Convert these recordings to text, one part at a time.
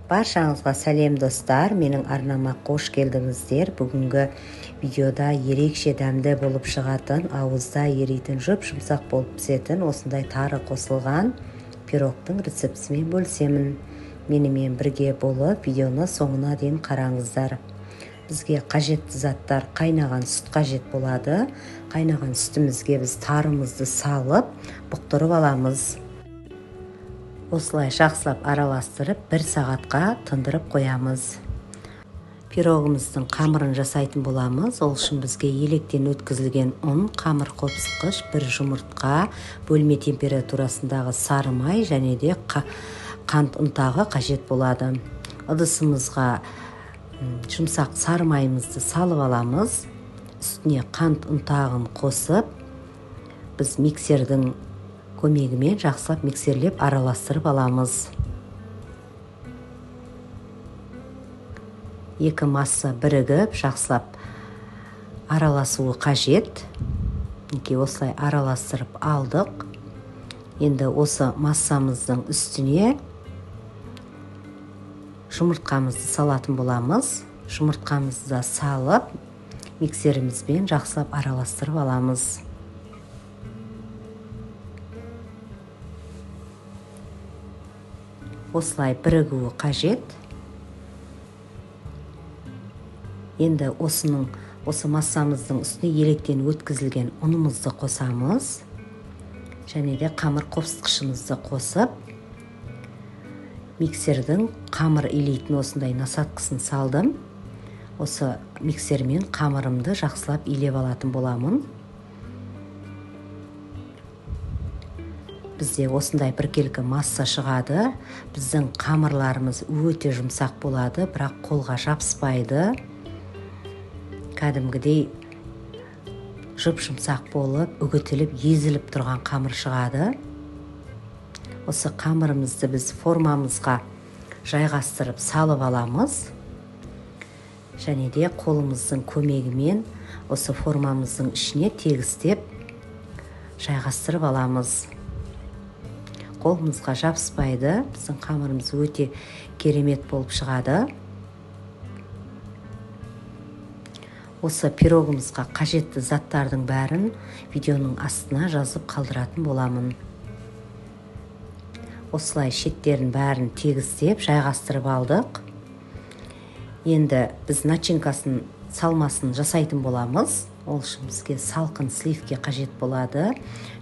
Баршаңызға сәлем, достар! Менің арнама қош келдіңіздер. Бүгінгі видеода ерекше дәмді болып шығатын, ауызда ерейтін, жұп-жұмсақ болып пісетін осындай тары қосылған пирогтың рецептісімен бөлісемін. Менімен бірге болып, видеоны соңына дейін қараңыздар. Бізге қажетті заттар: қайнаған сүт қажет болады. Қайнаған сүтімізге біз тарымызды салып, бұқтырып аламыз. Осылай жақсылап араластырып, бір сағатқа тындырып қоямыз. Пирогымыздың қамырын жасайтын боламыз. Ол үшін бізге електен өткізілген ұн, қамыр қопсытқыш, бір жұмыртқа, бөлме температурасындағы сары май және де қант ұнтағы қажет болады. Ыдысымызға жұмсақ сары майымызды салып аламыз. Үстіне қант ұнтағын қосып, біз миксердің көмегімен жақсылап миксерлеп, араластырып аламыз. Екі масса бірігіп, жақсылап араласуы қажет. Мінекей, осылай араластырып алдық. Енді осы массамыздың үстіне жұмыртқамызды салатын боламыз. Жұмыртқамызды да салып, миксерімізбен жақсылап араластырып аламыз. Осылай бірігуі қажет. Енді осы массамыздың үстіне електен өткізілген ұнымызды қосамыз және де қамыр қопсытқышымызды қосып, миксердің қамыр илейтін осындай насадкасын салдым. Осы миксермен қамырымды жақсылап илеп алатын боламын. Бізде осындай біркелкі масса шығады. Біздің қамырларымыз өте жұмсақ болады, бірақ қолға жабыспайды. Кәдімгідей жұп-жұмсақ болып, үгітіліп, езіліп тұрған қамыр шығады. Осы қамырымызды біз формамызға жайғастырып салып аламыз және де қолымыздың көмегімен осы формамыздың ішіне тегістеп жайғастырып аламыз. Қолымызға жабыспайды. Біздің қамырымыз өте керемет болып шығады. Осы пирогымызға қажетті заттардың бәрін видеоның астына жазып қалдыратын боламын. Осылай шеттерін бәрін тегістеп, жайғастырып алдық. Енді біз начинкасын, салмасын жасайтын боламыз. Ол үшін бізге салқын сливки қажет болады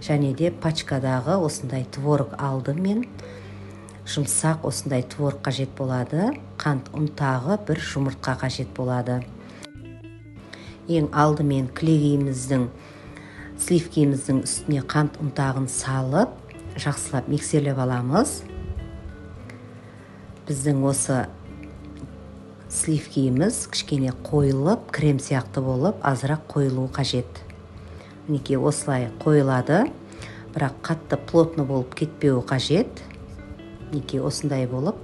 және де пачкадағы осындай творог алдым мен. Жұмсақ осындай творог қажет болады, қант ұнтағы, бір жұмыртқа қажет болады. Ең алдымен кілегейіміздің, сливкиміздің үстіне қант ұнтағын салып, жақсылап миксерлеп аламыз. Біздің осы сливкиіміз кішкене қойылып, крем сияқты болып, азырақ қойылуы қажет. Мінекей, осылай қойылады, бірақ қатты плотно болып кетпеуі қажет. Мінекей, осындай болып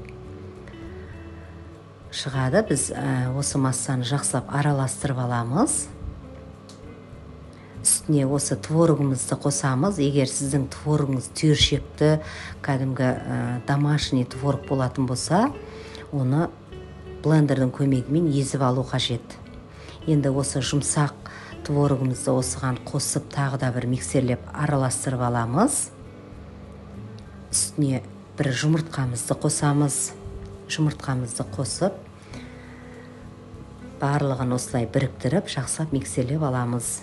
шығады. Біз осы массаны жақсылап араластырып аламыз. Үстіне осы творогымызды қосамыз. Егер сіздің творогыңыз түйіршекті, кәдімгі домашний творог болатын болса, оны блендердің көмегімен езіп алу қажет. Енді осы жұмсақ творогымызды осыған қосып, тағы да бір миксерлеп, араластырып аламыз. Үстіне бір жұмыртқамызды қосамыз. Жұмыртқамызды қосып, барлығын осылай біріктіріп, жақсылап миксерлеп аламыз.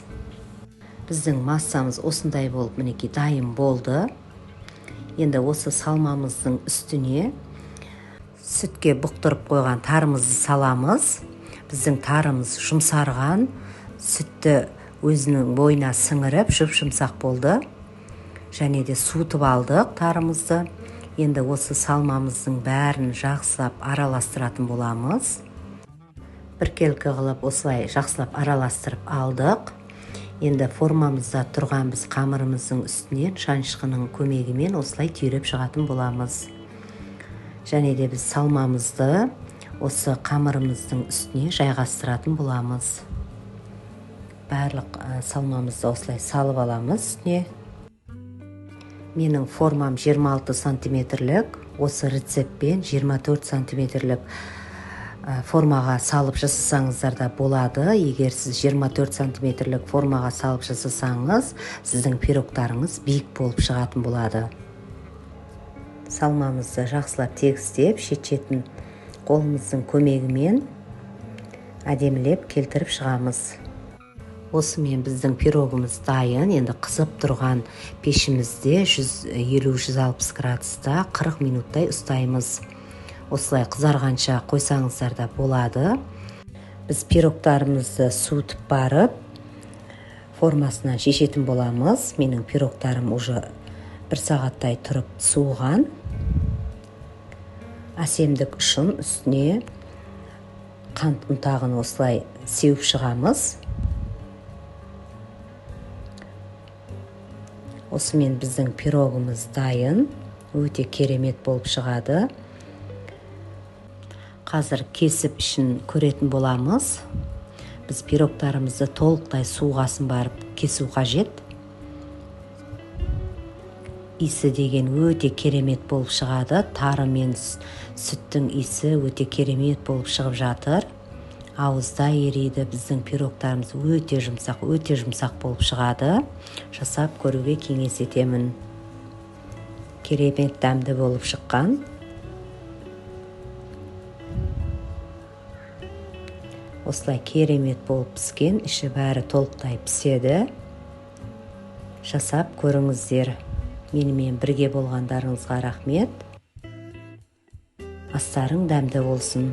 Біздің массамыз осындай болып, мінекей, дайын болды. Енді осы салмамыздың үстіне сүтке бұқтырып қойған тарымызды саламыз. Біздің тарымыз жұмсарған, сүтті өзінің бойына сіңіріп, жұп жұмсақ болды және де суытып алдық тарымызды. Енді осы салмамыздың бәрін жақсылап араластыратын боламыз. Біркелкі қылып осылай жақсылап араластырып алдық. Енді формамызда тұрған біз қамырымыздың үстінен шанышқының көмегімен осылай түйреп шығатын боламыз және де біз салмамызды осы қамырымыздың үстіне жайғастыратын боламыз. Барлық салмамызды осылай салып аламыз үстіне. Менің формам 26 сантиметрлік. Осы рецептпен 24 сантиметрлік формаға салып жасасаңыздар да болады. Егер сіз 24 сантиметрлік формаға салып жасасаңыз, сіздің пирогтарыңыз биік болып шығатын болады. Салмамызды жақсылап тегістеп, шет-шетін қолымыздың көмегімен әдемілеп келтіріп шығамыз. Осымен біздің пирогымыз дайын. Енді қызып тұрған пешімізде 150-160 градуста 40 минуттай ұстаймыз. Осылай қызарғанша қойсаңыздар да болады. Біз пирогтарымызды суытып барып, формасынан шешетін боламыз. Менің пирогтарым уже 1 сағаттай тұрып суыған. Әсемдік үшін үстіне қант ұнтағын осылай сеуіп шығамыз. Осымен біздің пирогымыз дайын. Өте керемет болып шығады. Қазір кесіп ішін көретін боламыз. Біз пирогтарымызды толықтай суғасын барып кесу қажет. Иісі деген өте керемет болып шығады. Тары мен сүттің иісі өте керемет болып шығып жатыр. Ауызда ериді. Біздің пирогтарымыз өте жұмсақ, өте жұмсақ болып шығады. Жасап көруге кеңес етемін. Керемет дәмді болып шыққан. Осылай керемет болып піскен, іші бәрі толықтай піседі. Жасап көріңіздер. Менімен бірге болғандарыңызға рахмет. Астарың дәмді болсын.